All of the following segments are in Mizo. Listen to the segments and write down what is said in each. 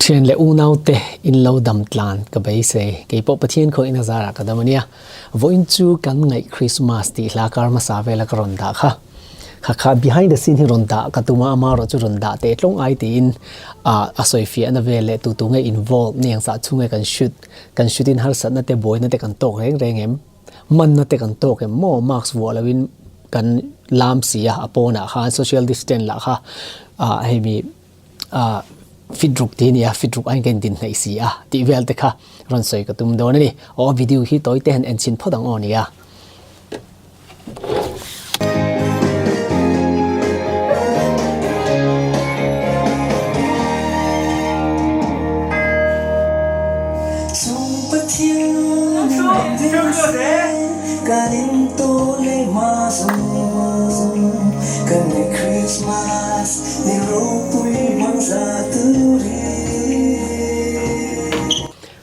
Thian leh unaute in lo dam tlan ka beisei. Keipawh Pathian khaw in a zarah ka dam ania. Vawiin chu kan ngaih Christmas tih hla kar hmasa vela ka rawn dah kha. Kha kha behind the scene hi rawn dah ka tum a, amaherawh chu rawn dah teh tlawng ai tiin a sawifiahna vel leh tu tu nge involve ni ang zah chhunge kan shoot kan shoot in harsatna te buaina te kan tawk reng reng em? Manna te kan tawk em maw? Mask vuah loin kan lam si a, a pawnah khan social distance lah kha hei mi fit ruk tih a ni a, fit ruk aiin ka indin hnaih si a tih vel te kha rawn sawi ka tum dawn a ni. Aw video hi tawi te han en chhin phawt ang aw nia.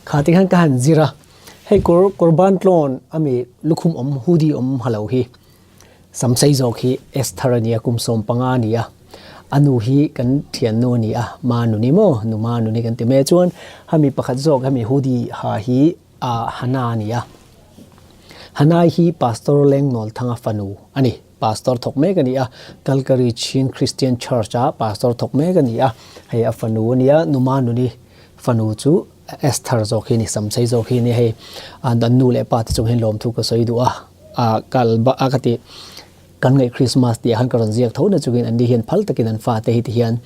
Kha ti khan ka han zir a, hei kawr kawr ban tlawn ami lukhum awm hoodie awm ha lo hi Samsei zawk hi Esther a nia kum 15 a ni a, a nu hi kan thiannu a ni a, ma nuni maw nu ma nuni kan ti mai a chuan hemi pakhat zawk hemi hoodie ha hi Hana a ni a. Hanai hi Pastor Lengnawlthanga fanu a ni. Pastor thawk mek a ni a, Calgary Chin Christian Church ah Pastor thawk mek a ni a. Hei a fanu a nia, Numa Nuni fanu chu Esther zawk hi a ni, Samsei zawk hi a ni. Hei an nu leh pa te chung hian lawmthu ka sawi duh a, a kal a ka ti. Kan ngaih Christmas tih ah khan ka rawn ziak tho na chungin anni hian phal takin an fate hi ti hian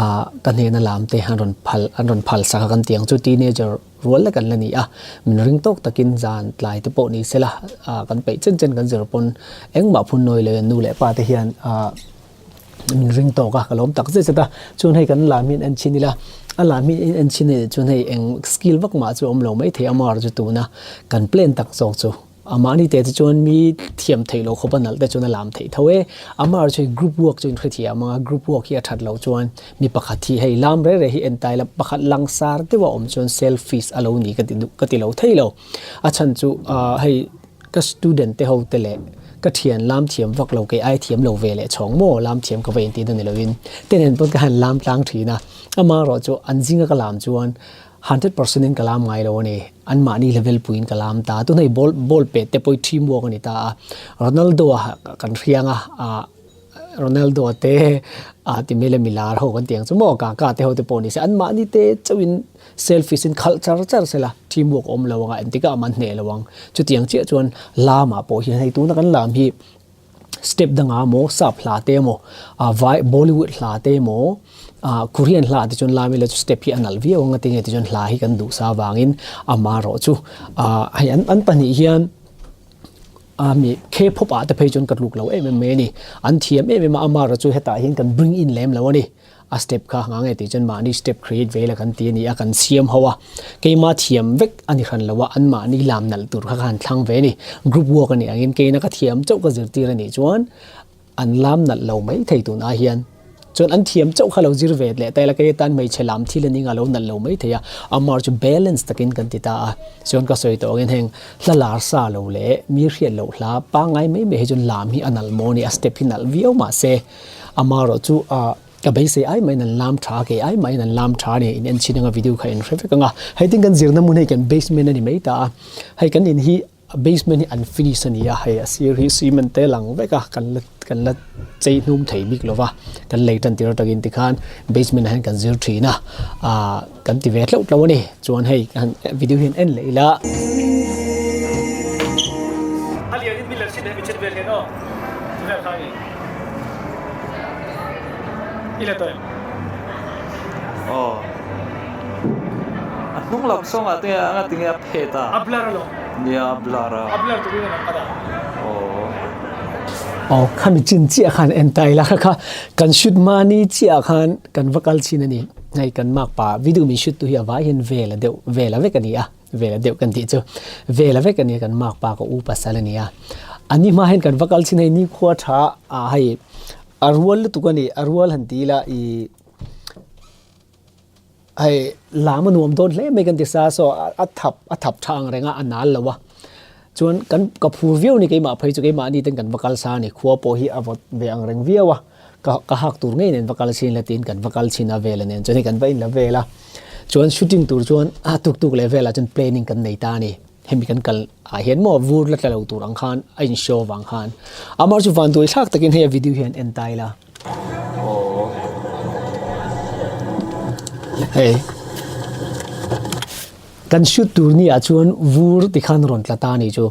ah ka hnena lam te an rawn phal an rawn phal sak a kan tih ang chu teenager rual lek an la ni a, min ring tawk takin zan tlai te pawh ni sela ah kan peih chen chen kan zir pawn engmah phun nawi lo in nu leh pa te hian ah min ring tawk a ka lawm tak zet zet a, chuan hei kan lam hi an en chhin ila a lam hi an en chhin anih chuan hei eng skill vak mah chu a awm lo maithei a mar chu tuna kan plan tak zawk chu. Amahni te te chuan mi thiam theih loh khawp a nalh te chuan a lam theih tho e. Amah chu hei group work chu inhrethiam ang a, group work hi a that loh chuan mi pakhat hi hei lam reh reh hi en tai la, pakhat langsar deuh a awm chuan selfish a lo ni ka ti duh ka ti lo thei lo. A chhan chu ah hei ka student te ho te leh ka thian lam thiam vak lo kei ai thiam lo ve leh chhawng maw lam thiam ka va intih na ni loin te nen pawn ka han lam tlang thin a. Amaherawh chu an zinga ka lam chuan 100% in ka lam ngai lo a ni. Anmahni level puiin ka lam ta. Tunah i ball ball pet te pawh hi team work a ni ta a. Ronaldo a kan hriang a, ah Ronaldo a te ah ti mai le milar ho kan ti ang chu maw Kaka te ho te pawh ni se anmahni te chauhin selfish in khalh char char sela team work a awm lo ang a engtikah a man hneh lo ang. Chutiang chiah chuan lamah pawh hian hei tuna kan lam hi Step dangah maw sap hla te emaw ah vai Bollywood hla te emaw ah Korean hla te chuan lai mai la chu step hi a nalh viau ang a tinge tichuan hla hi kan duhsa avangin amaherawh chu ah hei an an pahnih hian ah mi K-pop ah te phei chuan ka tluk lo em em mai a ni an thiam em em a amaherawh chu hetah hian kan bring in lem lo a ni. A step kha nga nge tih chuan mahni step create ve la kan ti a ni a, kan siam ho a, keima thiam vek a ni hran lo a, an mahni lam nalh tur kha ka han thlang ve a ni. Group work a nih angin keina ka thiam chauh ka zirtir a nih chuan an lam nalh lo mai thei tunah hian chuan an thiam chauh kha lo zir ve leh ta ila kei atan hmeichhe lam thil a ni nga lo nalh lo mai thei a, amah chu balance takin kan ti ta a, chuan ka sawi tawh angin heng hla lar sa lo leh mi hriat loh hla pangngai mai mai hi chuan lam hi a nalh maw a ni, a step hi nalh viau mahse Amaherawh chu ah ka beisei ai maiin an lam tha a, kei ai maiin an lam tha a ni. In en chhin anga video kha in hre vek ang a. Hei tin kan zirna hmun hei kan basement a ni mai ta a. Hei kan in hi basement hi an finish a ni a, hei a sir hi cement te lang vek a, kan la kan la chei hnum thei bik lo va. Kan lei tan tir atangin tikhan basement ah hian kan zir thin a, ah kan ti ve tlauh tlauh a ni. Chuan hei kan video hian en leh ila. A lian in miller sin he mi chen vel hian aw vel kha ni i la tawh aw a hnung lam sawng ah te anga tinge a phet a a blur alawm nia a blur a a blur turin a lang kha da aw aw khami chin chiah khan en ta ila kha kha kan shoot mahni chiah khan kan va kal chin a ni hei kan makpa video min shoot tu hi a vai hian vel a deuh vel a vek a ni a. Vela deuh kan tih chu vela vek a nia kan makpa ka u pasal a nia. A ni hma hian kan va kal chin hei ni khua tha ah hei a rual lutuk a ni a rual han ti ila i hei lam a nuam dawn hle mai kan ti sa saw a thap a thap tha ang reng a a nal lo a chuan kan ka phur viau a ni keimah phei chu keimahni ten kan va kal sa a ni khua pawh hi a vawt ve ang reng viau a ka ka hak tur ngei nen va kal chin la tiin kan va kal chin a vela nen chuan hei kan va in la vel a. Chuan shooting tur chuan a tuk tuk leh velah chuan planning kan nei ta a ni. Hemi kan kal ah hian maw vur la tla lo tur ang khan a in show vang khan amah chu vanduai thlak takin hei a video hian en ta ila. Hei kan shoot tur ni ah chuan vur ti khan rawn tla ta a ni chu.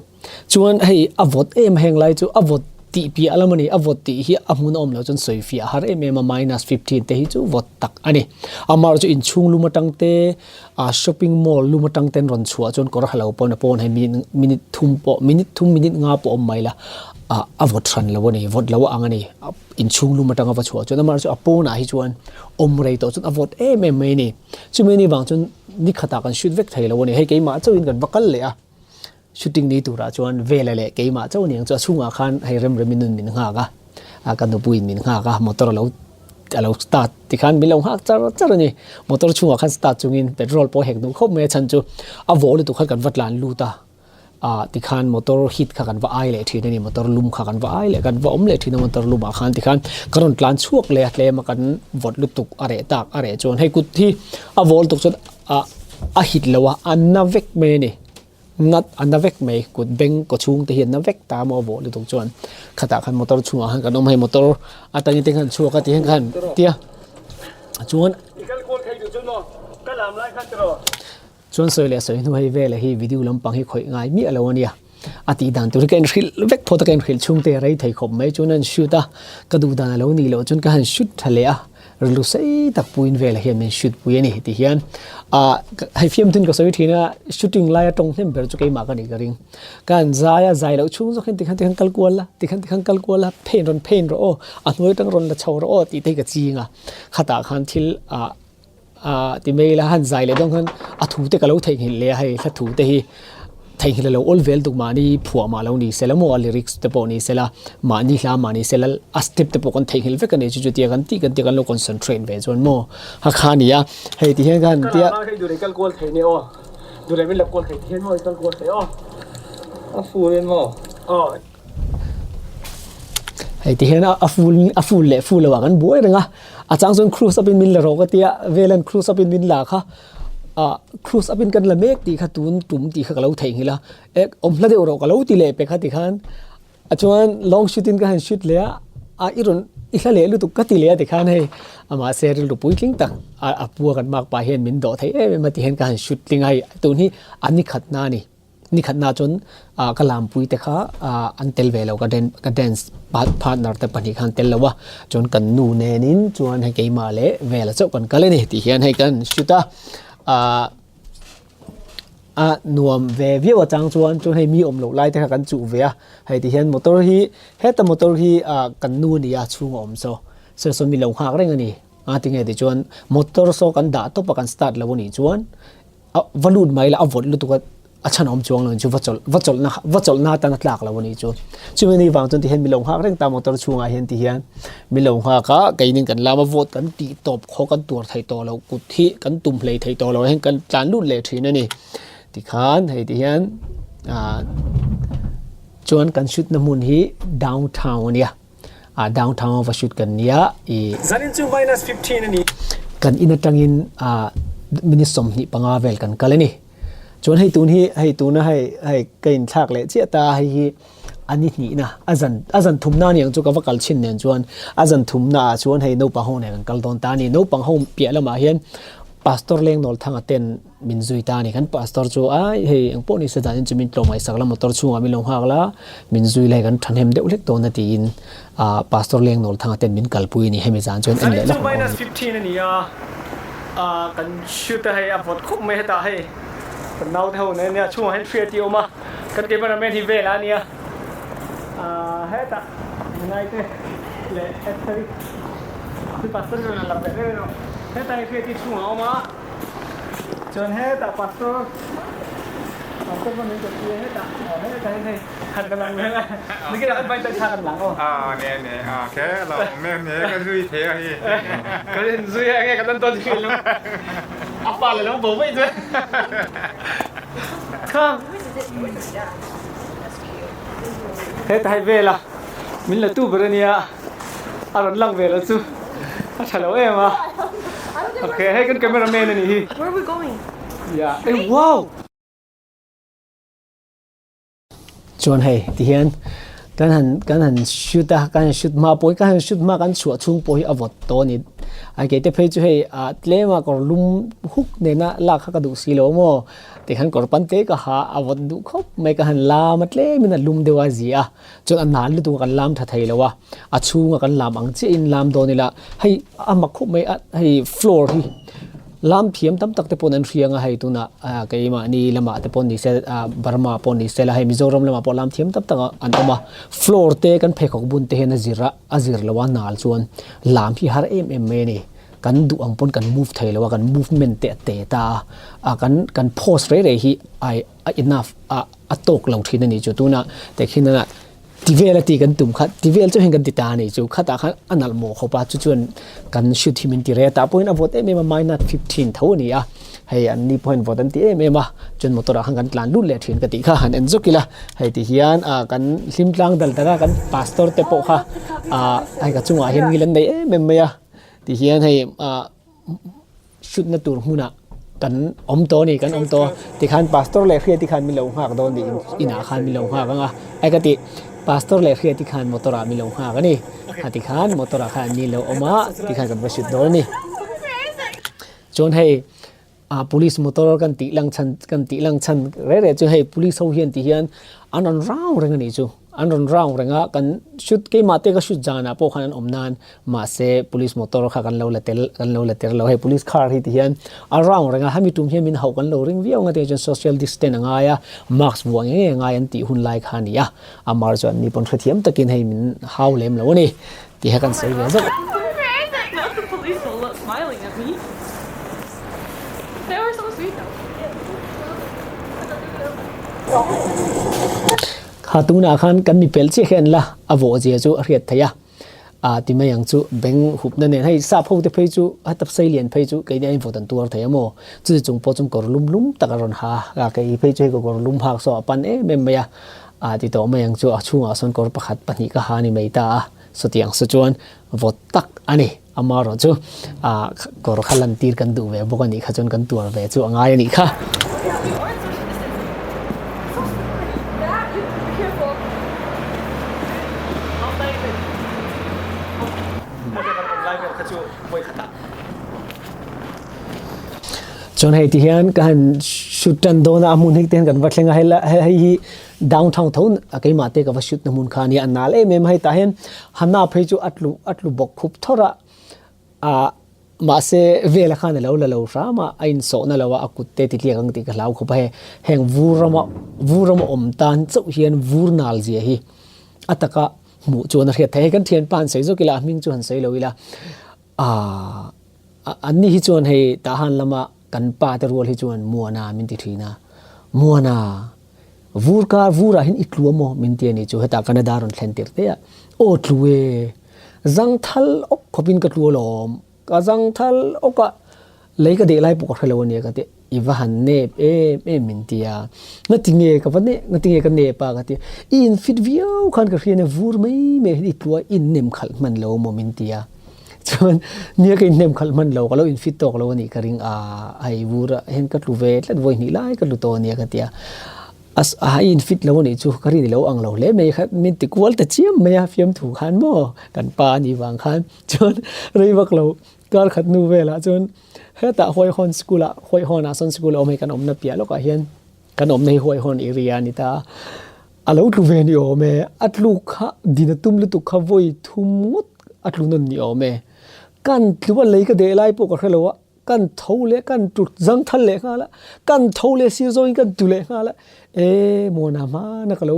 Chuan hei a vawt em heng lai chu a vawt tih piah lam a ni, a vawt tih hi a hmun a awm loh chuan sawi fiah a har em em a, minus 15 te hi chu vawt tak a ni. Amaherawhchu chu inchhung lum atang te, ah shopping mall lum atang ten rawn chhuah chuan kawr ha lo pawn a pawn hei minute minute thum pawh minute thum minute nga pawh awm mai la, ah a vawt hran lo a ni, vawt lo a ang a ni, inchhung lum atanga va chhuah chuan amaherawhchu chu a pawnah hi chuan awm rei tawh chuan a vawt em em mai a ni. Chumi ni vang chuan ni khatah kan shoot vek thei lo a ni, hei keimah chauhin kan va kal leh a. Shooting ni turah chuan Vela leh keimah chauh aniang chu a chhungah khan hei Remremi nun min nghak a, a ka nupuiin min nghak a, motor a lo a lo start tikhan min lo nghak char char a ni. Motor chhungah khan start chungin petrol pawh hek duh khawp mai a chhan chu a vawh lutuk khan kan va tlan lut a, ah tikhan motor heat kha kan va ai leh thin a ni, motor lum kha kan va ai leh kan va awm leh thin a motor lumah khan tikhan ka rawn tlan chhuak leh a tlem a kan vawt lutuk a reh tak a reh chuan hei kut hi a vawh lutuk chuan ah a hit lo a, a na vek mai a ni. Nat a na vek mai, kut beng kaw chhung te hi a na vek ta maw vawh lutuk chuan khatah khan motor chhungah khan kan awm hei motor atangin te khan chhuak a ti hian khan tia chuan chuan sawi leh sawi hnu hei vel hi video lampang hi khawih ngai miah lo ania a tih dan tur hi ka inhrilh vek phawt a ka inhrilh chhung te a rei thei khawp mai chuan an shoot a ka duh dan a lo nih loh chuan ka han shoot tha leh a. Rilru sei tak puiin velah hian min shoot pui a ni tih hian ah hei fiamthun ka sawi thin a shooting laia tawng hnem ber chu keimah ka nih ka ring. Ka han zai a zai loh chhung zawk hian tikhan tikhan kal kual la tikhan tikhan kal kual la phen rawn phen rawh aw a hnuai atang rawn la chho rawh aw tih te hi ka ching a khatah khan thil ah ah ti mai ila han zai leh dawn khan a thu te ka lo theihnghilh leh a hei hla thu te hi theihnghilh a lo awl vel tuk mahni phuah mah lo ni sela maw a lyrics te pawh ni sela mahni hla mah ni sela a step te pawh kan theihnghilh vek a ni chu chutia kan tih kan tih kan lo concentrate ve chuan maw ha kha a ni a hei ti hian khan tia Hei ti hian a full a full leh full lo ah kan buai reng a, a chang chuan cruise up in min la rawk a tia velan cruise up in min la kha ah cruise up in kan la mek tih kha tun tum tih kha ka lo theihnghilh a ek awm hla deuh rawh ka lo ti leh pek kha ti khan a chuan long shoot in ka han shoot leh a ah i rawn i hla leh lutuk ka ti leh a ti khan hei amah se rilru puitling tak a a pua kan mark pah hian min dawh thei em em a ti hian ka han shoot tling a hei tun hi a ni khat na a ni. Ni khatna chuan ah ka lampui te kha ah an tel ve lo ka dan ka dance partner te pahnih kha an tel lo a chuan kan nu nenin chuan hei keimah leh vela chauh kan kal a ni tih hian hei kan shoot a ah a nuam ve viau atang chuan chuan hei mi awm loh lai te kha kan chuh ve a hei ti hian motor hi heta motor hi ah kan nu a ni a chhung a awm saw saw saw mi lo nghak reng a ni a tinge tih chuan motor saw kan dah tawp a kan start lo a nih chuan. A va lut mai la a vawt lutuk a a chhan awm chuang lo chu va chawlh va chawlhna va chawlhna atan a tlak lo a nih chu. Chumi ni vang chuan ti hian mi lo nghak reng ta motor chhungah hian ti hian mi lo nghak a keinin kan lam a vawt kan tih tawp khaw kan tuar thei tawh lo kut hi kan tum hlei thei tawh lo hian kan tlan lut leh thin a ni. Tikhan hei ti hian ah chuan kan shoot na hmun hi downtown a nia. Ah downtown a va shoot kan nia i Zanin chu minus 15 a ni. Kan in atangin ah minute 25 vel kan kal a ni. Chuan hei tun hi hei tuna hei hei ka inthlak leh chiah ta a hei hi a ni hnihna a zan a zan thumna aniang chu ka va kal chhin nen chuan a zan thumna ah chuan hei naupang ho nen kan kal dawn ta a ni. Naupang ho piah lamah hian Pastor Lengnawl Thanga ten Min zui ta a ni. Kan pastor chu ai hei eng pawh ni se danin chu min tlawm ngaihsak la motor chhungah min lo nghak la, min zui la hei kan thahnem deuh hlek dawn a tiin ah pastor Lengnawl Thanga ten min kalpui a ni. Hemi zan chuan en leh Zanin lawk chu ang awm a minus ni. 15 a ni a, ah kan shoot a hei a vawt khup mai hetah hei kan naute ho nen nia chhungah hian hriat hi a awm a, kan cameraman hi velah a nia ah hetah Nanaite leh Esther hi pastor chuan a lam leh reng a, hetah hi hriat hi chhungah a awm a. Chuan hetah pastor pastor pawh min kawt tir a hetah aw hetah hian hei han ka lang vel a nikinah kan pain thla kan lang aw. Aw ne ne aw ke lo awm em ne ka zui thei a hi. Kan in zui a enge kan lan dawn thin lo a pa leh lo bo mai chuan khang hetah hei vel a min la tu ber ania a rawn lang ve lo chu a tha lo em a. Okay, hei kan cameraman a nih hi. Where are we going? Yeah. Hey, wow! Chuan hei tihian kan han kan han shoot a kan han shoot hma pawh hi kan han shoot hma kan chhuah chhung pawh hi a vawt tawh a ni a keite phei chu hei ah tlem a kawr lum huk nena lak kha ka duh si lo maw tikhan kawr pan te ka ha a vawt duh khawp mai ka han lam a tlem in a lum deuh a zi a chuan a nal lutuk a kan lam tha thei lo a a chhunga kan lam ang chiah in lam dawn ila hei a mak khawp mai a hei floor hi lam thiam tam tak te pawn an hria anga hei tunah ah keimahni lamah te pawh ni se ah Burma pawh ni se la hei Mizoram lamah pawh lam thiam tam tak an awm a floor te kan pheikhawk bun te hian a zir a a zir lo a nal chuan lam hi har em em mai a ni kan duh ang pawn kan move thei lo a kan movement te a te ta a ah kan kan pause rei rei hi ai a enough a a tawk lo thin a ni chu tunah tehkhin a Ti vel a ti kan tum kha, ti vel chu heng kan ti ta a ni chu, khatah khan a nalh mawh khawp a, chu chuan kan shoot hi min ti rei a, tah pawhin a vawt em em a, minus 15 tho a ni a, hei an ni pawhin vawt an ti em em a, chuan motor ah khan kan tlan lut leh thin ka tih kha han en zawk ila, hei ti hian ah kan hlim tlang dal dal a, kan pastor te pawh kha ah hei ka chungah hian ngil an nei em em mai a, ti hian hei ah. Shoot na tur hmunah kan awm tawh a ni, kan awm tawh a, tikhan pastor leh hriati khan min lo nghak dawn nih inah khan min lo nghak ang a, ai ka ti pastor leh hriati khan motor ah min lo nghak a ni, a tikhan motor ah khan an ni lo awm a, tikhan kan va shoot dawn a ni. Chuan hei ah police motor kan tih lang chhan kan tih lang chhan reh reh chu hei police ho hian ti hian an rawn rau reng a nih chu. An rawn round reng a, kan shoot keimah te ka shoot zanah pawh khan an awm nan mahse police motor kha kan lo la tel kan lo la tel lo hei police car hi ti hian a round reng a hemi tum hian min hauh kan lo ring viau ang a chuan social distance a ngai a mask vuah ngei ngei a ngai an tih hun lai kha a ni a amar chuan ni pawn hrethiam takin hei min hau lem lo a ni tih kha kan sawi ve zauh. Kha tunah khan kan mi pel chiah hian la a vawh zia chu a hriat theih a, aa ti mai ang chu beng hupna nen hei sap ho te phei chu a tapsai lian phei chu keini aiin vawt an tuar thei a maw chuti chung pawh chuan kawr lum lum tak a rawn ha a kei phei chu hei ka kawr lum hak saw a pan em em mai a, aa ti tawh mai ang chu a chhungah sawn kawr pakhat pahnih ka ha ni mai ta a sawtiang saw chuan vawt tak a ni amaherawh chu aa kawr kha lantir kan duh ve bawk a nih kha chuan kan tuar ve chu a ngai a nih kha. Chuan hei ti hian ka han shoot tan dawn a a hmun hi te hian kan va thleng a hei hi Downtown tho a keimah te ka va shoot na hmun kha a nia, a nal em em a hei tah hian Hana phei chu a tlu a tlu bawk khup thawr a, ah mahse vela khan a lo la lo hram a, a insawh na lo a, a kut te ti tliak ang tih ka hlau khawp a hei heng vur rama vur rama awm tan chauh hian vur nal zia hi a taka hmuh chuan a hriat theih a, hei kan thianpa han sawi zawk ila a hming chu han sawi lo ila ah an ni hi chuan hei tahan lama kan pa te rual hi chuan Muana min ti thin a, Muana. Vur kar vur ah hin i tlu a maw min ti a nih chu hetah Canada rawn thlen tir te a aw tlu e zangthal awk khawp in ka tlu alawm ka zangthal awk a lei ka deh lai pawh ka hre lo a nia ka ti i va han nep em em min ti a ngati nge ka va nep ngati nge ka nep a ka ti i in fit viau khan ka hria nia vur mai mai hian i tlu a i in nem khalh hman lo maw min ti a chuan nia ka in nem khalh hman lo ka lo in fit tawk lo a nih ka ring a hei vur ah hian ka tlu ve tlat vawi hnih lai ka tlu tawh a nia ka ti a a i in fit lo a nih chu ka rin i lo ang lo hle mai kha min ti kual ta chiam mai a fiamthu khan maw kan pa a nih vang khan chuan rei vak lo kar khat hnu velah chuan hetah huaihawn school ah huaihawn ah sawn school a awm hei kan awmna piah lawkah hian kan awmna hi huaihawn area a ni ta a. A lo tlu ve ni awm e, a tluk kha din a tum lutuk kha vawi thum ngawt a tlu nawn ni awm e. Kan tlu a lei ka deh lai pawh ka hre lo a, kan tho leh kan tlu zang thal leh nghal a, kan tho leh sir zawngin kan tlu leh nghal a, e Mona hmana ka lo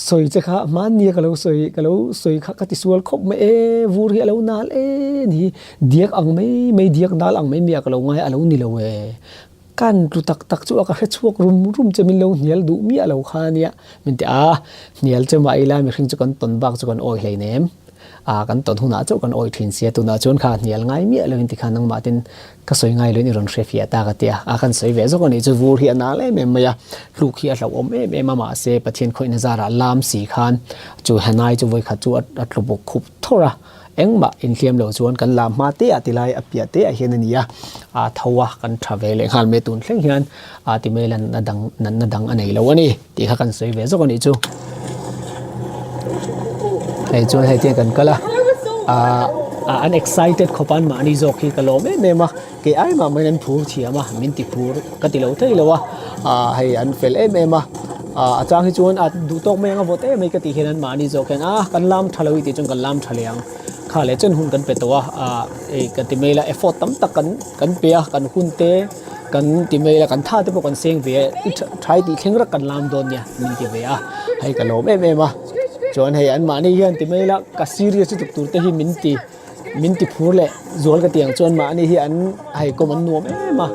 sawi che kha hmannia ka lo sawi ka lo sawi kha ka tisual khawp mai e, vur hi a lo nal e ni diak ang mai mai diak nal ang mai mai a ka lo ngai a lo ni lo e. Kan tlu tak tak chu a ka hre chhuak rum rum che min lo hnial duh miah lo kha ania min ti a, hnial che mah ila mihring chu kan tawn bak chu kan awi hlei nem a, kan tawn hunah chauh kan awi thin sia tunah chuan kha hnial ngai miah lo in tikhan nangmah ten ka sawi ngai lo in i rawn hre fiah ta ka ti a, a kan sawi ve zawk a nih chu vur hi a nal em em mai a, hluk hi a hlauhawm em em a mahse Pathian khawihna zarah lam si khan chu Hanai chu vawikhat chu a tlu bawk khup thawr a. Engmah inhliam lo chuan kan lam hma te ah tilai a piah te ah hian a ni a, a tho a kan tha ve leh nghal mai tun thleng hian a ti mai lan na dang natna dang a nei lo a ni tih kha kan sawi ve zawk a nih chu. Hei chuan hei tiang kan kal a, ah an excited khawp a an mahni zawk hi ka lawm em em a, kei ai mah maiin an phur thiam a, min ti phur ka ti lo thei lo a, ah hei an fel em em a, ah a chang hi chuan a duh tawk mai ang a vawt em mai ka tih hian an mahni zawk hian ah kan lam tha lo i tih chuan kan lam tha leh ang, kha leh chen hun kan pe tawh a, ah hei ka ti mai la effort tam tak kan kan pe a, kan hun te kan ti mai la kan tha te pawh kan seng ve a, i tha thai tih thleng rak kan lam dawn nia min ti ve a, hei ka lawm em em a, chuan hei an mahni hian ti mai la ka serious lutuk tur te hi min ti. Min ti phur leh zual ka ti ang chuan mahni hi an haikawm an nuam em a.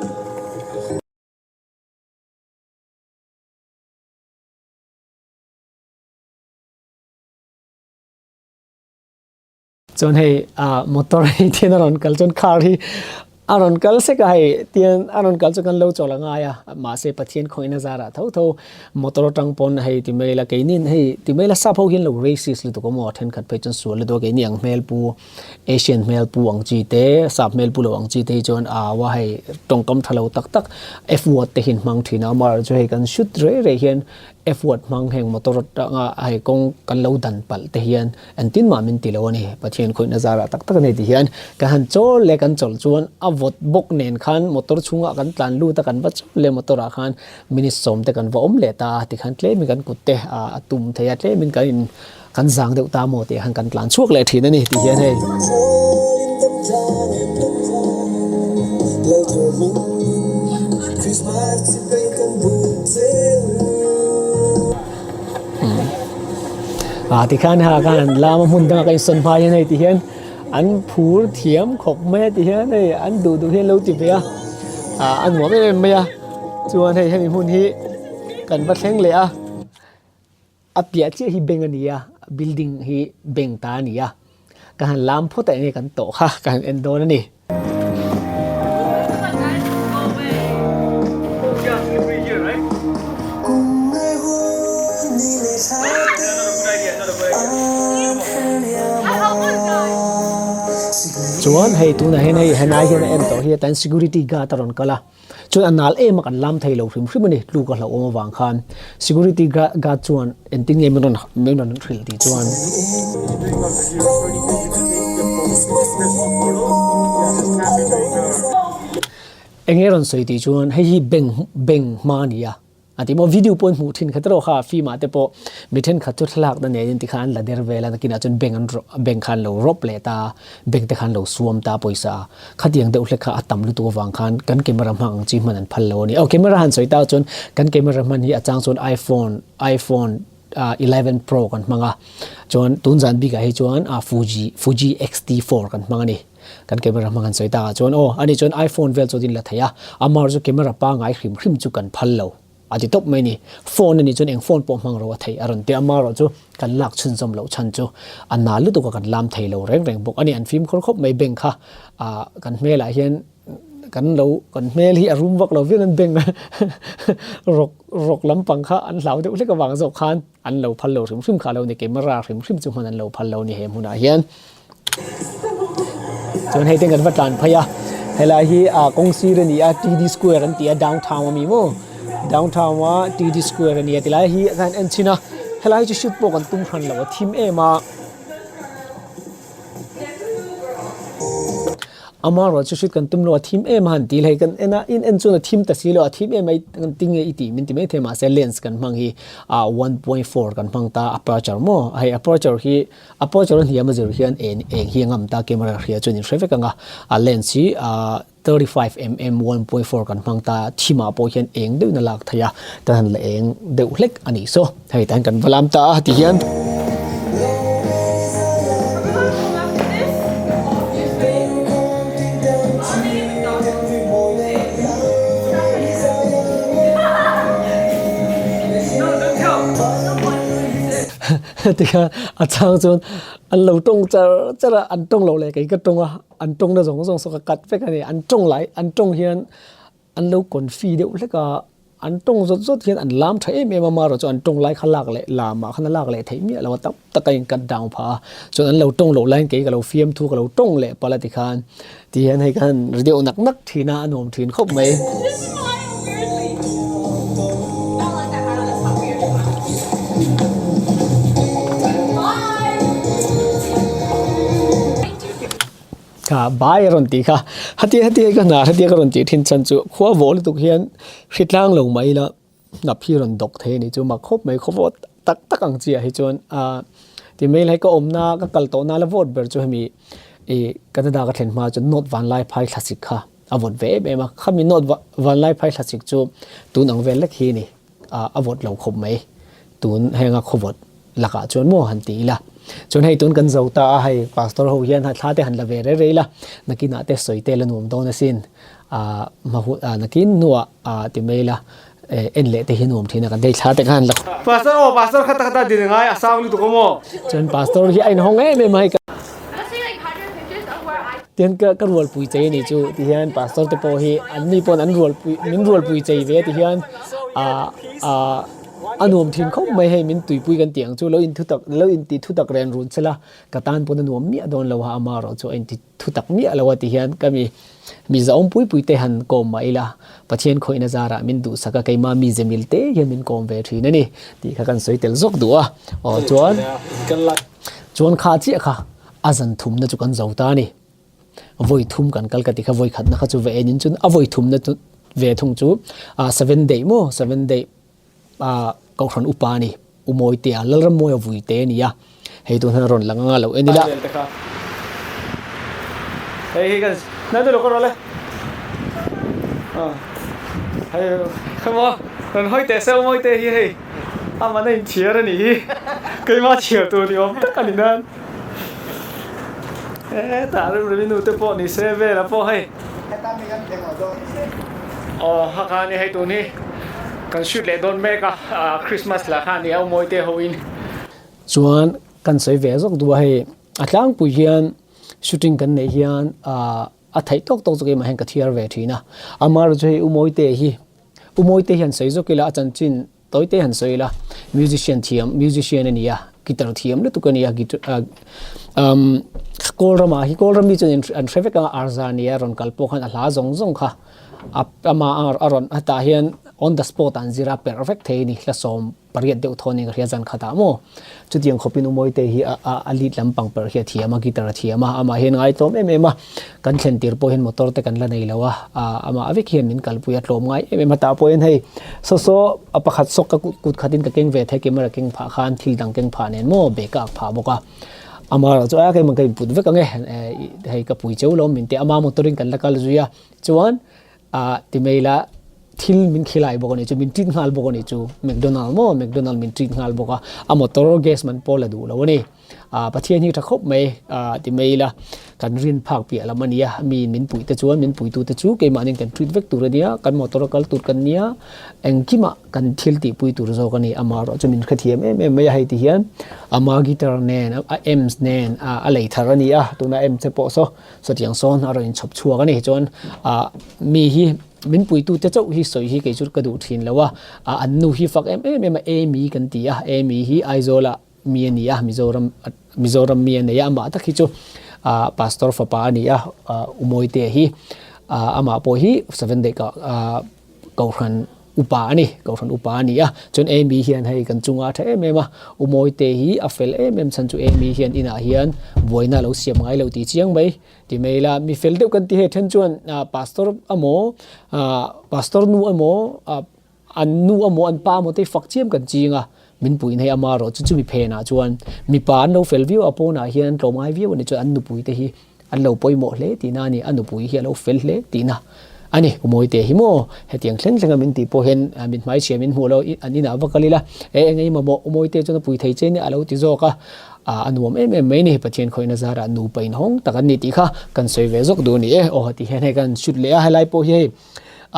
Chuan hei ah motor hi thian a rawn kal chuan car hi a rawn kal sek a hei tian a rawn kal chu kan lo chawl a ngai a mahse Pathian khawihna zarah tho tho motor atang pawn hei ti mai la keinin hei ti mai la sap ho hian lo racist lutuk awm aw thenkhat phei chuan sual lutuk a keini ang hmel pu Asian hmel pu ang chi te sap hmel pu lo ang chi te hi chuan au a hei tawngkam tha lo tak tak F word te hian hmang thin a amaherawhchu hei kan shoot rei rei hian F word hmang heng motor atanga hei kawng kan lo dan palh te hian Engtin mah min ti lo a ni, Pathian khawihna zarah tak tak a nei ti hian kan han chawl leh kan chawlh chuan a vawt bawk nen khan motor chhungah kan tlan lut a, kan va chawl leh motor ah khan minute sawm te kan va awm leh ta a, tikhan tlemin kan kut te a tum thei a, tlemin kan in kan zang deuh ta maw tih ah khan kan tlan chhuak leh thin a ni ti hian hei. Ah tikhan ha khan an lam a hmun dangah ka insawn hma hian hei ti hian an phur thiam khawp mai a ti hian hei an duh duh hian lo ti ve a ah a nuam em em mai a chuan hei hemi hmun hi kan va thleng leh a a piah chiah hi bank a ni a building hi bank ta a ni a ka han lam phawt a enge kan tawh kha ka han en dawn a ni. Chuan hei tunah hian hei helai hian a en tawh hi atan security guard a rawn kal a chuan a nal em a kan lam thei lo hrim hrim a ni tluk a hlauhawm avang khan security guard chuan engtin nge min rawn min rawn hrilh tih chuan. Eng nge rawn sawi tih chuan hei hi bank bank hma a ni a a ti maw video pawh in hmuh thin khat erawh kha film ah te pawh mi thenkhat chu thlalak na nen in tikhan an la der vel a nakinah chuan bank an bank khan lo rawp leh ta bank te khan lo suam ta pawisa khatiang deuh hlek kha a tam lutuk avang khan kan camera hmang ang chi hman an phal lo a ni aw camera han sawi tak chuan kan camera hman hi a chang chuan iphone iphone 11 pro kan hmang a chuan tun zan bikah hi chuan fuji fuji X-T4 kan hmang a ni. Kan camera hmang han sawi takah chuan aw ani chuan iPhone vel chu din la thei a, amar chu camera pangai hrim hrim chu kan phal lo a ti tawp mai ni. Phone ani chuan eng phone pawh hmang ro a thei a rawn ti a, amarawh chu kan lak chhunzawm loh chhan chu a na lutuk a kan lam thei lo reng reng bawk a ni. An fimkhur khawp mai bank kha ah kan hmelah hian kan lo kan hmel hi a rum vak lo viau nan bank rawk rawk lampang kha an hlau deuh hlek avang zawk khan an lo phal lo hrim hrim kha a lo ni camera hrim hrim chu hman an lo phal lo ni he hmunah hian. Chuan hei te kan va tlan phei a helai hi ah kawng sir a ni a T D square an ti a downtown a mi maw downtown a T D square a ni a tilai hi a khan en chhin a helai hi chu shoot pawh kan tum hran lo a thim em a. Amaherawh chu hrit kan tum lo a thim em a han ti hlei kan en a in en chuan a thim ta si lo a thim em mai kan ti nge i tih min ti maithei mahse lens kan hmang hi ah 1.4 kan hmang ta aperture maw hei aperture hi aperture a hniam a zir hian eng eng hi a ngam ta camera hria chuan in hre vek ang a a lens hi ah 35 mm 1.4 kan hmang ta thimah pawh hian eng deuhin a lak theih a tan han la eng deuh hlek a nih saw hei tan kan va lam ta a ti hian. Tikha a chang chuan an lo tawng char char a an tawng lo leh kei ka tawng a an tawng na zawng zawng saw ka cut vek a ni an tawng lai an tawng hian an lo confi deuh hlek a. an tawng zawt zawt hian an lam tha em em a marawh chu an tawng lai kha lak leh lamah khan a lak leh theih miah lo a tam tak a in cut down phah a chuan an lo tawng loh laiin kei ka lo fiam thu ka lo tawng leh palh a tikhan ti hian hei khan ri deuh nak nak thin a a nuam thin khawp mai. Kha bai a rawn tih kha heti heti ka hna heti ka rawn tih thin chhan chu khua vawh lutuk hian hritlang lo mai ila hnap hi rawn dawk thei a ni chu mak khawp mai khaw vawt tak tak ang chiah hi chuan ah ti mai lai ka awmna ka kal tawhna la vawt ber chu hemi ih Canada ka thlen hma chuan North Vanlaiphai thlasik kha a vawt ve em em a khami North Vanlaiphai thlasik chu tun ang vel lek hi a ni. a vawt lo khawp mai tun henga khaw vawt lakah chuan maw han ti ila chuan hei tun kan zo ta a hei pastor ho hian thla te han la ve rei rei la nakinah te sawi te la nuam dawn asin ah nakin hnuah ah ti mai ila en leh te hi nuam thin a kan hei thla te kha han la Pastor aw pastor kha tak ta din ngai a sang lutuk aw maw. Chuan pastor hi a inhawng em em a hei ka. Tihian ka ka rualpui chei a nih chu tihian pastor te pawh hi an ni pawn an rualpui min rualpui chei ve tihian ah ah a nuam thin khawp mai hei min tuipui kan tih ang chu lo in thutak lo in ti thutak ren run sela ka tan pawn a nuam miah dawn lo a amaherawh chu a in ti thutak miah lo a tihian ka mi mi zahawm pui pui te han kawm mah ila Pathian khawihna zarah min duhsak a keimah mi zemil te hian min kawm ve thin a ni tih kha kan sawi tel zawk duh a aw chuan chuan kha chiah kha A zan thumna chu kan zo ta a ni. Vawi thum kan kal ka ti kha vawi khatna kha chu va en in chun a vawi thumna chu ve thung chu ah seven day maw seven day ah kohhran upa a ni U Mawitea Lalrammawia vui te a ni a hei tun hian a rawn lang anga lo en ila. Hei hi kan na te lo ka rawlh e hei khaw rawn hawi teh se U Mawite hi hei amah a inchhiar a nih hi keimah chhiar tur ni awm tak a ni nan. Hetah remremi nu te pawh ni se vela pawh hei. Aw ha kha ni hei tun hi kan shoot leh dawn mek a Christmas lah kha ni a umawi te ho in. Chuan kan sawi ve zawk duh a hei a tlangpui hian shooting kan neih hian a theih tawk tawk chu keimah hian ka thiar ve thin a amaherawhchu chu hei umawi te hi umawi te hian sawi zawk ila a chanchin Tawi te han sawi ila, musician thiam, musician a ni a, guitar thiam lutuk a ni a, guitar ah umm kawl ramah hi kawl ram mi chuan an hre vek a, Arza nia rawn kal pawh khan a hla zawng zawng kha a amah a rawn hetah hian on the spot ah an zir a perh vek thei a ni, hla 18 deuh thawn in ka hria zan khatah maw. Chutiang khawpin Umawi te hi a a a lead lampang perh hi a thiam a, guitar a thiam a, amah hian ngaitlawm em em a, kan thlen tir pawh hian motor te kan la nei lo a, ah amah vek hian min kalpui a tlawm ngai em em a, tah pawh hian hei saw saw a pakhat sawk ka kut kut khatin ka keng ve thei camera keng phah khan thil dang keng phah nen maw bag a ak phah bawk a, amaherawhchu chu a keimah ka input vek ang e hei ka pui cheu lo min ti a, ama motor in kan la kal zui a, chuan Ah ti mai la thil min khilai bawk a nih chu min treat nghal bawk a nih chu McDonald maw McDonald min treat nghal bawk a a motor gas man pawh la duh lo a ni ah Pathian hi tha khawp mai ah ti mai la kan rin phak piah lam a nia mi min puih te chuan min puitu te chu keimahni kan treat vek tur a nia kan motor a kal tur kan nia engkimah kan thil tih pui tur zawk a ni amaherawh chu min hrethiam em em mai a hei ti hian ama guitar nen a amps nen a lei thar a ni a tuna amps te pawh saw Chutiang sawn a rawn inchhawp chhuak a ni. Chuan ah mi hi min puitu te chauh hi sawi hi kei chu ka duh thin lo a, ah an nu hi fak em em em a, Amy kan ti a, Amy hi Aizawl ah mi a ni a, Mizoram Mizoram mi a nei a, amah tak hi chu ah Pastor fapa a ni a, ah Umawitea hi ah amah pawh hi Seven Day ka ah Kohhran upa a ni, Kohhran upa a ni a, chuan Amy hian hei kan chunga a tha em em a, U Mawite hi a fel em em chhan chu Amy hian inah hian buaina a lo siam ngai lo tih chiang mai ti mai ila, mi fel deuh kan ti hei then chuan Pastor emaw Pastor nu emaw an nu emaw an pa emaw te hi fak chiam kan ching a, min puih hei ama erawh chu chumi phenah chuan mipa an lo fel viau a pawnah hian an tlawm ngai viau a ni chuan an nupui te hi An lo pawimawh hle tihna a ni, a nupui hi a lo fel hle tihna a ni. Umawi hi maw hetiang thleng thleng a min tih pawh hian min hmaichhia min hmuh lo, an inah va kal ila, e eng ei mamawh Umawi chuan a pui thei che nia a lo ti zawk a, a nuam em em mai ni. Pathian khawihna zarah nupa inhawng tak an ni tih kha kan sawi ve zawk duh a ni e. Aw ti hian hei kan shoot leh a, helai pawh hi hei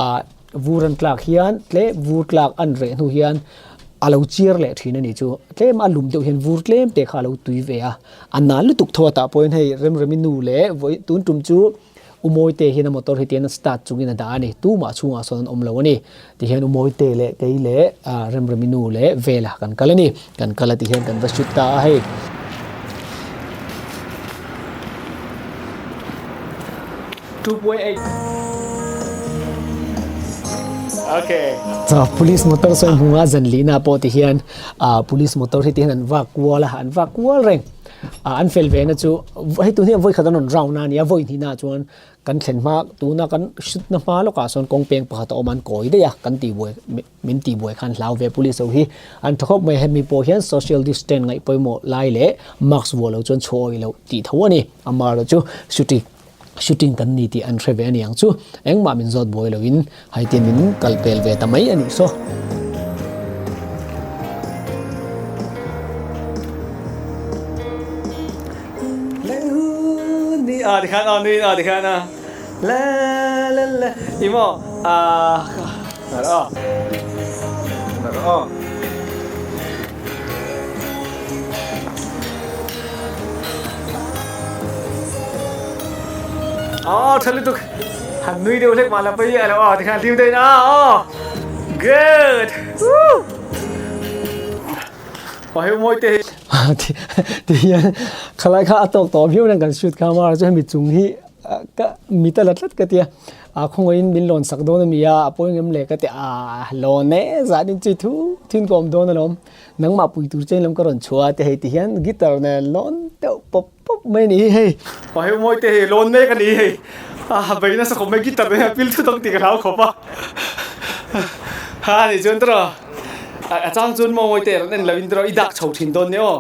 ah vur an tlak hian tlem vur tlak an reh hnu hian a lo chiar leh thin a ni chu tlem a lum deuh hian vur tlem te kha a lo tui ve a. A nal lutuk tho a tah pawhin hei Remremi nu leh vawi tun tum chu U Mawite hian a motor hi tihian a start chungin a dah a ni. Tumah chhungah sawn an awm lo a ni. Tihian U Mawite leh kei leh Remremi nu leh Vela kan kal a ni. Kan kal a tihian kan va shoot ta a hei. Police motor sawn hmunga zan lihna pawh tihian police motor hi tihian an vak kual a, an vak kual reng. An fel ve na chu hei tun hi vawi khat an rawn round a nia, vawi hnihna chuan kan thlen hma tuna kan hrutna hma lawkah sawn kawng peng pakhat a awm a an kawi daih a, kan tih buai min tih buai khan hlau ve police ho hi an tha khawp mai a, hemi pawh hian social distance ngaih pawimawh lai leh mask vuah lo chuan chhuah awih loh tih tho a ni, amaherawhchu chu shooting shooting kan ni tih an hre ve a ni ang chu, engmah min zawt buai loin haitin min kal pel ve ta mai a nih saw. Aw tha lutuk han nui deuh hlek mah la pawh hi a lo aw tikhan hlim deuhin a aw good woo aw hei mawi te hi ti hian khalai kha a tawk tawh viau nan kan shoot kha mar chu hemi chung hi ka mit a la tlat ka tia a khawngaihin min lawn sak dawn a mi a a pawi ngem le ka ti a lawn e zan in chi thu thin ka awm dawn alawm nangmah pui tur chen lam ka rawn chhuah a ti hei ti hian guitar nen lawn deuh pawp pawp mai a ni hi hei. Aw hei mawi te hei lawn mek a ni hei a bei nasa khawp mai guitar nen hian pil thut ang tih ka hlau khawp a ha ni chuan tawh a chang chuan maw mawi te rawn en lo in tawh i dak chho thin dawn nia aw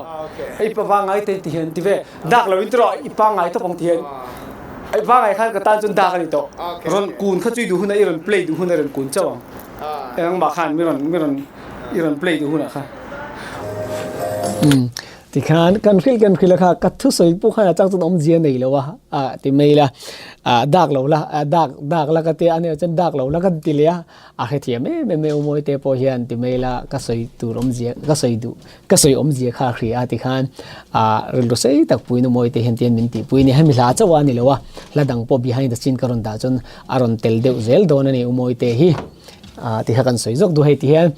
hei pa vangai te ti hian ti ve Dak lo in tawh i pangngai tawp ang ti hian i pangngai khan ka tan chuan dak a ni tawh. Rawn kun kha chu i duh hunah i rawn play duh hunah i rawn kun chauh ang. Engmah khan mi rawn mi rawn i rawn play duh hunah khan. Umm tikhan kan hrilh kan hrilh a kha ka thusawi pawh khan a chang chuan awmzia nei lo a a ti mai la ah dak lo la dak dak la ka tia a nih chuan dak lo la kan ti leh a. A hrethiam em em e u Mawite pawh hian ti mai la ka sawi tur awmzia ka sawi duh ka sawi awmzia kha a hria a tikhan ah rilru sei tak puiin u Mawite hian tian min tihpui a ni. Hemi hla chauh a ni lo a, hla dang pawh behind the scene ka rawn dah chuan a rawn tel deuh zel dawn a ni u Mawite hi ah tikha kan sawi zawk duh hei ti hian.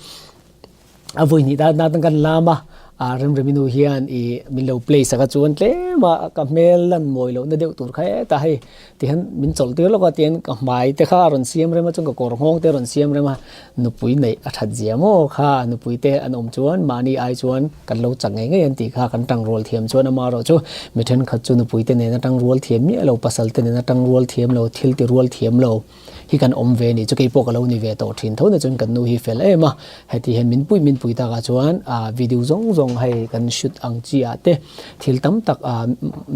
A vawi hnih tan tan kan lam a, ah Remremi nu hian ih min lo play sak a chuan tlem a ka hmel lan mawi lohna deuh tur kha hetah hei tihian min chawlh tir lawk a tihian ka hmai te kha a rawn siam rem a chuan ka kawr nghawng te a rawn siam rem a, nupui neih a that zia maw kha nupui te an awm chuan mahni ai chuan kan lo chak ngei ngei an tih kha kan tangrual thiam chuan amaherawh chu mi thenkhat chu nupui te nena tangrual thiam miah lo pasal te nena tangrual thiam lo thil ti rual thiam lo. hi kan awm ve ni chu kei pawh ka lo ni ve tawh thin tho na chuan kan nu hi fel em a heti hian min pui min pui takah chuan ah video zawng zawng hei kan shoot ang chi ah te thil tam tak ah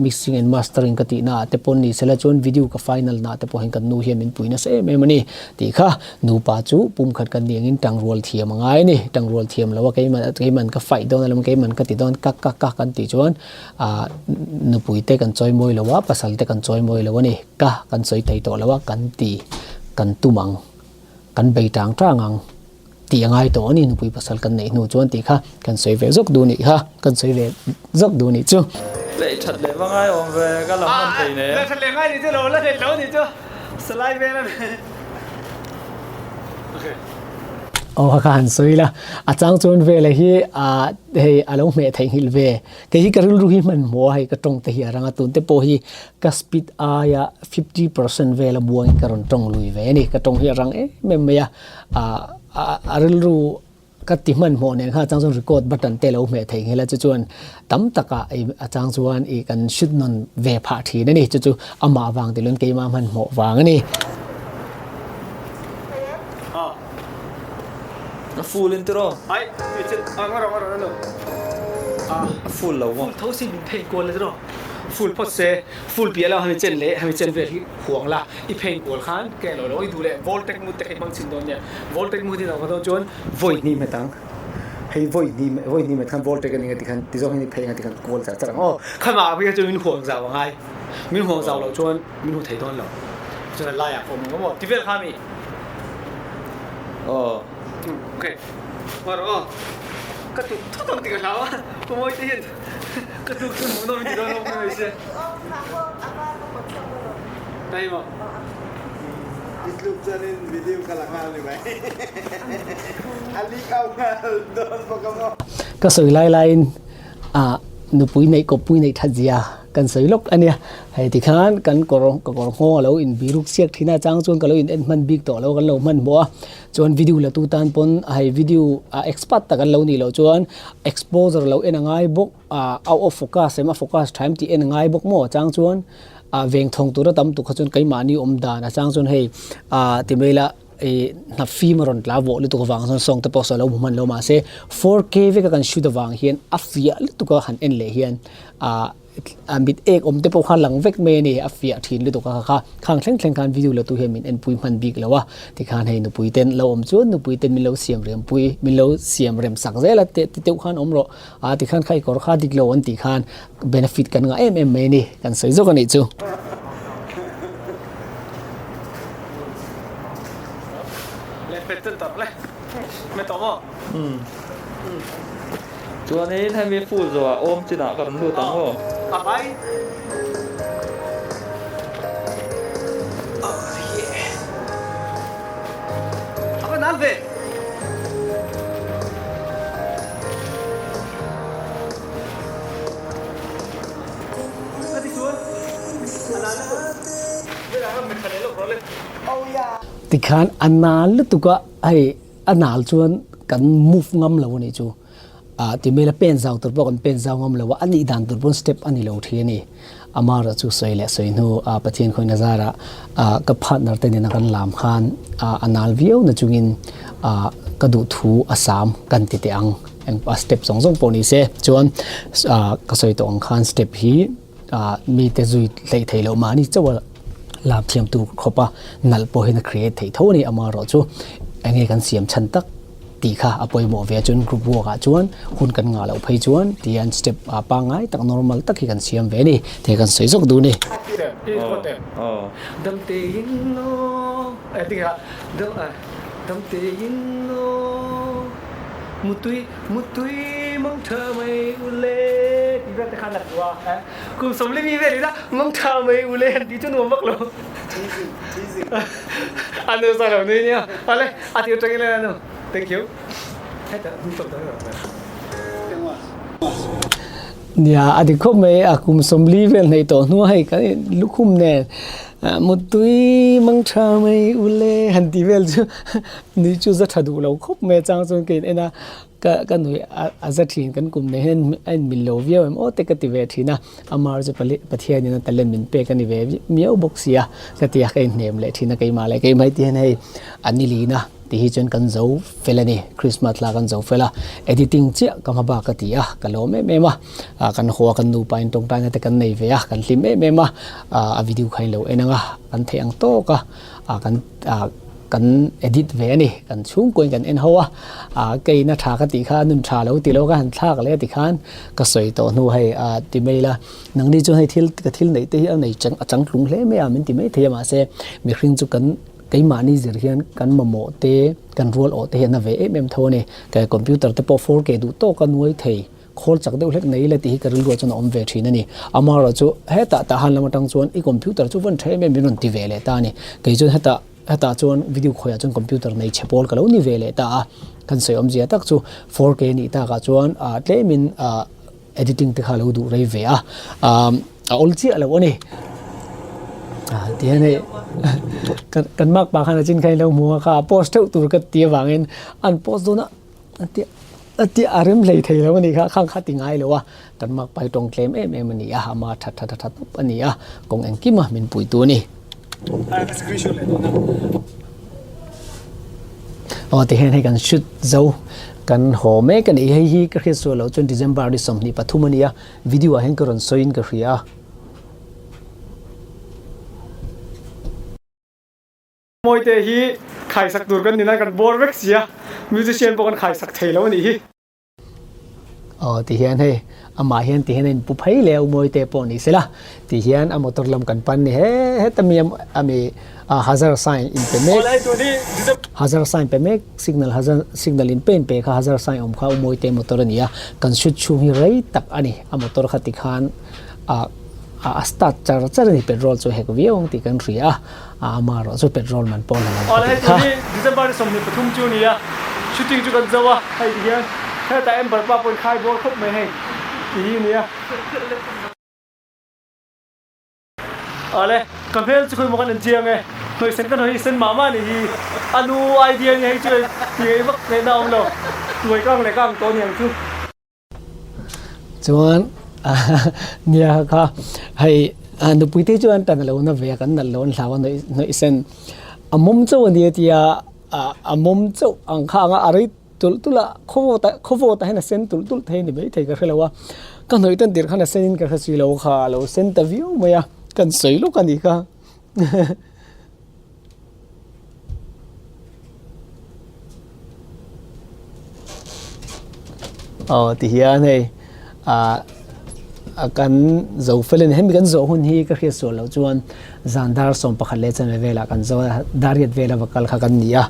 mixing and mastering ka tih na ah te pawn ni sela chuan video ka final na ah te pawh hian kan nu hian min pui nasa em em a ni tih kha nupa chu pumkhat kan ni angin tangrual thiam a ngai a ni tangrual thiam lo a keimah keiman ka fight dawn alawm keiman ka ti dawn ka ka ka kan tih chuan ah nupui te kan chawi mawi lo a pasal te kan chawi mawi lo a ni. Ka kan sawi thei tawh lo a, kan ti, kan tum ang, kan bei tang tang ang tih a ngai tawh a ni, nupui pasal kan neih hnu chuan tih kha kan sawi ve zawk duh nih kha, kan sawi ve zawk duh nih chu. Leh that leh va ngai awm ve, ka lam hman thei nen. Leh that leh ngai nih chu lo la let lo nih chu, salai vel a ni. Okay. Aw kha kha han sawi la, a chang chuan vela hi ah hei a lo hmeh theihnghilh ve. Kei hi ka rilru hi hmanhmawh a, hei ka tawng te hi a rang a, tun te pawh hi ka speed aia 50% vel a buangin ka rawn tawng lui ve a ni. Ka tawng hi a rang em em mai a, ah a rilru ka ti hmanhmawh nen khan a chang chuan record button te lo hmeh theih nghel a, chu chuan tam takah a chang chuan ih kan shoot nawn ve phah thin a ni, chu chu amah vang ti loin keimah hmanhmawh vang a ni. A full in tiraw? Ai, A full lo maw? Full tho sin min phen kual la tiraw? Full phawt se, full piah lo hami chen leh hami chen vel hi huang la, i phen kual khan ke lo lo i duh leh voltage mut te kha i hmang chhin dawn nia. Voltage mut hi dang dawn chuan vawi hnih hmet ang. Hei vawi hnih vawi hnih hmet khan voltage a ni nga tikhan ti zawng hian i phei nga tikhan kual char char ang aw. Khamah ah phei chuan min huang zau a ngai. Min huang zau loh chuan min hu thei dawn lo. Chuan a laiah ka awm ang maw? Ti vel kha mi. Aw. Ok. Mar aw. Ka tuk thut ang tih ka hlau a. Ka mawi te hian ka tuk chu hmuh nawm in ti dawn lo mai se. Nai maw? I tluk chuan in video ka la nghal ni mai. A leak out nghal dawn bawk a maw? Ka sawi lai laiin ah nupui neih kawppui neih that zia kan sawi lawk a nia. Hei tikhan kan kawr ka kawr nghawng a lo in biruk siak thin a chang chuan ka lo in en hman bik tawh lo kan lo hmanhmawh a. Chuan video la tu tan pawn hei video ah expert tak an lo nih loh chuan exposure lo en a ngai bawk. ah out of focus em a focus tha em tih en a ngai bawk maw chang chuan ah veng thawng tura tam tuk kha chuan keimahni awm dan a chang chuan hei ah ti mai ila ih hnap fim a rawn tla vawh lutuk avang chuan sawng te pawh sawi lo hmu hman lo mahse 4K veka kan shoot avang hian a fiah lutuk a han en leh hian ah a mit ek awm te pawh kha lang vek mai a ni a fiah thin lutuk a kha khang thleng thleng khan video la tu hian min enpui hman bik lo a tikhan hei nupui ten lo awm chuan nupui ten min lo siam rem pui min lo siam rem sak zel a te ti deuh khan awm rawh. A tikhan kha i kawr kha dik lo an tih khan benefit kan ngah em em mai a ni, kan sawi zawk a nih chu. Chuanin hemi full zawhah awm chinah ka rawn lut ang aw. Tikhan a nal lutuk a, hei a nal chuan kan move ngam lo a nih chu. Ah ti mai la pen zau tur pawh kan pen zau ngam lo a, a nih dan tur pawn step a ni lo thi a ni. Amaherawh chu sawi leh sawi hnu ah Pathian khawina zarah ah ka partner te nena kan lam khan ah a nal viau na chungin ah ka duh thu a sam kan ti teh ang. Eng a step zawng zawng pawh ni se chuan ah ka sawi tawh ang khan step hi ah mite zui hleih theih loh mahni chauh a lam thiam tur khawp a nalh pawh hian a create theih tho a ni. Amaherawh chu eng nge kan siam chhan tak tih kha a pawimawh ve a chuan group work ah chuan hun kan ngah loh phei chuan tihian step ah pangngai tak normal tak hi kan siam ve a ni tih kan sawi zawk duh a ni. Thank you. Heta hun chawp dang rawh. Nia, a dik khawp mai, a kum 40 vel hnaih tawh hnu a hei kan lukhum nen mutui mang tha mai ule han ti vel chu nui chu za tha duh lo khawp mai a chang chuan ka in en a ka ka nui a za thin kan kum nei hian a in mil lo viau em aw te ka ti ve thin a amar chu Pathian in a talent min pek a ni ve miau bawk sia ka ti a ka inhnem leh thin a keimah leh keimah hi ti hian hei a ni lin a. Ti hi chuan kan zo fel a ni, Christmas thla kan zo fel a, editing chiah ka hma bak ka ti a, ka lawm em em a, kan haw a kan nupa in tawngtaina te kan nei ve a, kan hlim em em a, a video kha in lo en ang a, kan theih ang tawk a, kan kan edit ve a ni, kan chhungkuain kan en ho a, keina tha ka tih kha nun tha lo ti lo ka han thlak leh a ti khan ka sawi tawh hnu hei ti mai ila, nangni chuan hei thil ka thil neih te hi a nei a changtlung hle mai a min ti maithei a mahse mihring chu kan Keimahni zir hian kan mamawh te, kan rual awh te hi a na ve em em tho a ni. Ka computer te pawh 4K duh tawk a nuai thei, khawl chak deuh hlek nei ila tih hi ka rilruah chuan a awm ve thin a ni. Amaherawh chu hetah tahan lam atang chuan i computer chu vawn tha em em min rawn ti ve leh ta a ni. Kei chuan hetah hetah chuan video khawiah chuan computer nei chhe pawl ka lo ni ve leh ta a. Kan sawi awmzia tak chu 4K nih takah chuan tlemin Editing te kha lo duh rei ve a, a awl chiah lo a ni. Ti hian hei kan mak pa khan a chin kha in lo hmu a kha a post theuh tur ka ti avangin an post dawn a a tia a tia a rem hlei thei lo a ni kha khang kha ti ngai lo a kan mak pa hi tawng tlem em em a ni a ama tha tha tha tha tawp a ni a kawng engkim a min puitu a ni. Aw ti hian hei kan shoot zo kan haw mek a ni hei hi ka hriat sual loh chuan December ni 23 a ni a video ah hian ka rawn sawiin ka hria a. Mawite hi khaisak tur kan nina kan bawr vek sia musician pawh kan khaisak thei lo a nih hi. Aw ti hian hei amah hian ti hian a inpu phei leh a Umawite pawh ni sela ti hian a motor lam kan pan ni he heta mi ami hazard sign in pe mek hazard sign pe mek signal hazard signal in pe in pe kha hazard sign awm kha Umawite motor a ni a kan shoot chhung hi rei tak a ni a motor kha ti khan ah. a start char char a ni petrol chu hek viau ang tih kan hria a a amaherawh chu petrol man pawh la lo Awle hei tun hi December ni 23 chu a ni a shooting chu kan zo a hei ti hian hetah Amber pa pawhin khai bawr khawp mai hei ti hi a ni a. Awle ka hmel chu khawimaw kan en chiang e hnawihsen ka hnawih hi sen mah mah a nih hi a nu idea a ni hei chu ti ngei vak ngaihna a awm lo tuai kang leh kang tawh a ni ang chu. Chuan nia kha hei nupui te chuan tan a lo na ve a kan nalh lo an hlau a hnawih sen a mawm chauh a nia tia a mawm chauh ang kha anga a rei tulh tulh a khawvawt ah khawvawt ah hian a sen tulh tulh thei a ni maithei ka hrelo a ka hnawih tan tirh khan a sen in ka hre si lo kha a lo sen ta viau mai a kan sawi lawk a nih kha. Aw ti hian hei ah kan zo fel a ni hemi kan zawh hun hi ka hriat sual loh chuan zan dar 11 leh chanve velah kan zo a dariat vela va kal kha kan ni a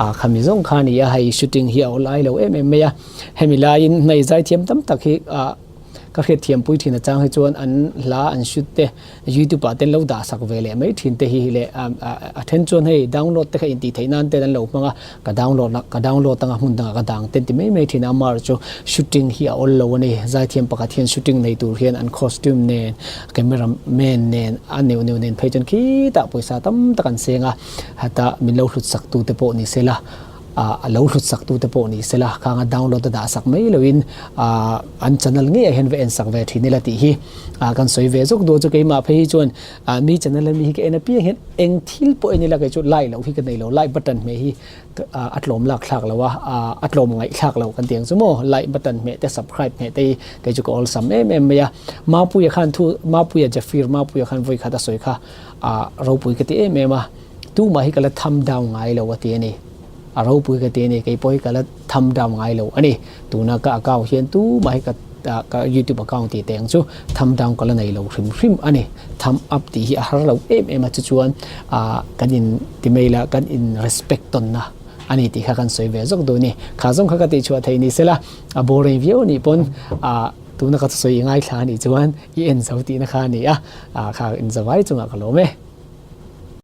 ah khami zawng kha a ni a hei shooting hi a awl ai lo em em mai a hemi laiin hmei zaithiam tam tak hi ah Ka hriatthiam pui thin achang hi chuan an hla an shoot te youtube ah te an lo dah sak ve leh mai thin te hi leh a then chuan hei download te kha intih theih nan ten an lo hmang a ka download a ka download anga hmun dangah ka dang ten ti mai mai thin a amar chu shooting hi a awl lo a ni zaithiam pakhat hian shooting nei tur hian an costume nen camera man nen a neuh neuh nen phei chuan khitah pawisa tam tak an seng a heta min lo hlut sak tu te pawh ni se la. a lo hlut sak tu te pawh ni sela khanga download a dah sak mai loin an channel ngei ah hian va en sak ve thin ila tih hi kan sawi ve zawk duh chu keimah phei hi chuan mi channel ami hi ka en apiang hian eng thil pawh en ila kei chu like loh hi ka nei lo like button hmeh hi a tlawm lak thlak lo a a tlawm ngaih thlak lo kan ti ang chu maw like button hmeh te subscribe hmeh te hi kei chu ka awlsam em em mai a Mapuia khan thu Mapuia Jafir Mapuia khan vawi khat a sawi kha ropui ka ti em em a. Tumah hi ka la thumb down ngai lo a ti a ni. A ropui ka ti a ni, kei pawh hi ka la thumb down ngai lo a ni. Tuna ka account hian tumah hi ka ka youtube account tih teh ang chu thumb down ka la nei lo hrim hrim a ni. Thumb up tih hi a har lo em em a, chu chuan ah kan in ti mai la kan in respect tawnna a ni tih kha kan sawi ve zawk duh a ni. Kha zawng kha ka tihchhuah thei ni sela a boring viau a nih pawn ah tuna ka thusawi i ngaithla a nih chuan i en zo tihna kha a ni a, ah kha inzavai chungah ka lawm e.